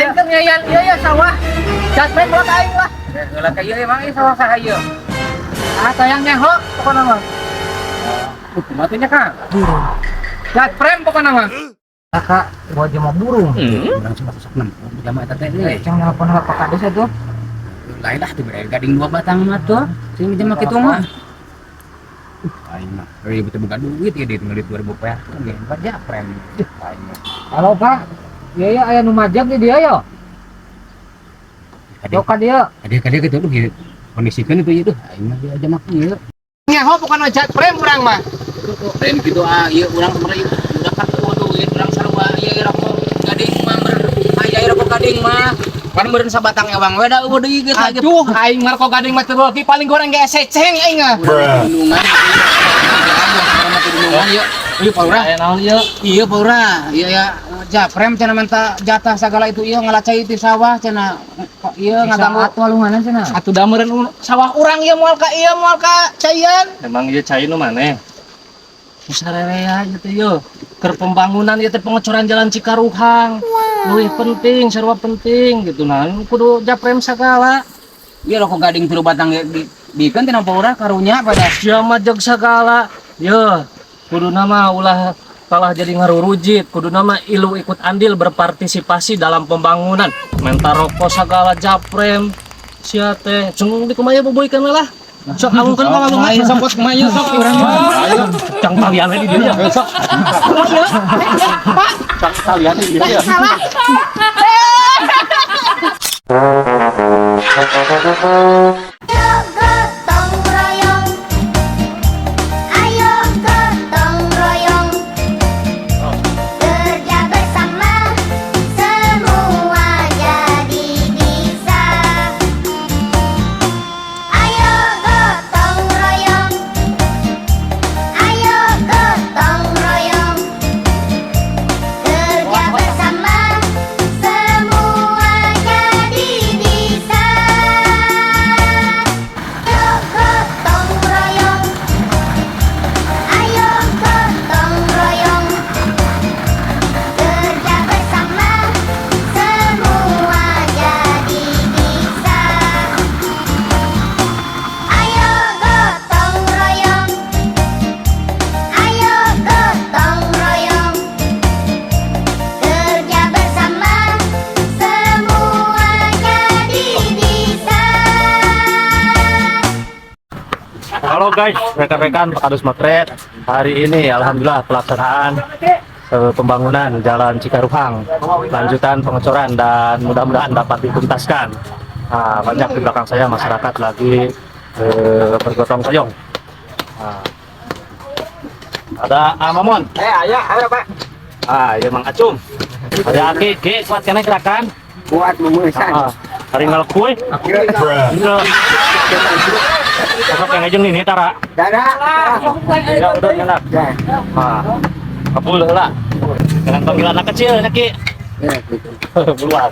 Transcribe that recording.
Aing keur ngayan ieu ya sawah. Japren buat aing lah. Heula ka ieu emang ieu sawah saha ieu? Ah, sayang nyaho pokona mah. Kumaha teh nya, Kang? Japren pokona mah. Kakak, gua aja mau burung. Urang sok sok nempo jama eta teh euy. Cang nelpon heula Pak Kades atuh. Lain lah tuh bere gading dua batang mah tuh. Sing jama kitu mah. Aing mah euy betul boga duit ya, duit duit 2000 perak ge empat japren. Aing mah. Halo, Pak. Iya ya, aya nu majag di dia ya. Kadieu Yo ka dia. kadieu kadieu kitu tuh kondisikeun itu ieu tuh. Aing mah dia jama kieu. Nyaho pokona japren urang mah. Lain kitu ah, ieu urang sebenarnya udah kan eueuh duit urang sarua ieu rokok gading mah ber aya rokok gading mah. Kan meureun sabatang ewang we da eueuh deui geus lagi. Aduh, aing mah rokok gading mah teu lagi paling goreng ge seceng aing mah. Gunungan gunungan ieu. Ieu Pak Lurah. Aya naon ieu? Iya Pak Lurah, iya ya Japrem cenah minta jatah segala itu iya ngalacai ti sawah cenah iya ngaganggu. Atuh alunganan cenah. Atuh da meureun sawah urang ieu moal ka ieu moal ka caian. Emang ieu cai nu maneh? Sarerea ieu teh ieu. Keur pembangunan ieu teh pengecoran jalan Cikaruhang. Leuwih penting, sarua penting gitu nah. Kudu japrem sagala. Iya rokok gading tilu batang ge di bikeun tina Pak Lurah karunya pada. Sia mah jeg sagala. Ye, kuduna mah ulah kalah jadi ngarurujit, kuduna mah ilu ikut andil berpartisipasi dalam pembangunan. Menta rokok sagala japrem. Sia teh, cung di kumaha boboikeun lah. Sok alungkeun ka alungan. Ayo sok kumaha ieu sok urang mah. Cang talian di dieu ya. Sok. Pak, Cang talian di dieu ya. salah. Gotong royong, ayo gotong royong, kerja bersama semua jadi bisa. Ayo gotong royong, ayo gotong royong, kerja bersama semua jadi bisa. Ayo gotong royong, ayo gotong royong, kerja bersama semua jadi bisa. Ayo gotong royong, ayo gotong royong, kerja bersama semua jadi bisa. Halo guys, rekan-rekan Pak Kadus Motret. Hari ini alhamdulillah pelaksanaan pembangunan Jalan Cikaruhang, lanjutan pengecoran dan mudah-mudahan dapat dituntaskan. Nah, banyak di belakang saya masyarakat lagi bergotong royong. Nah, ada Amamon. Ayah, ayo Pak. Ah, ya Mang Acung. Ada Aki, Ki, kuat keneh gerakan. Kuat memulisan. Ah, hari ngalekui. Iya. Sok yang ngejeng nih tara. Darah. Ya udah enak. Ah, kabul lah. Jangan panggil anak kecil, ya, Ki. Ya, gitu. Keluar.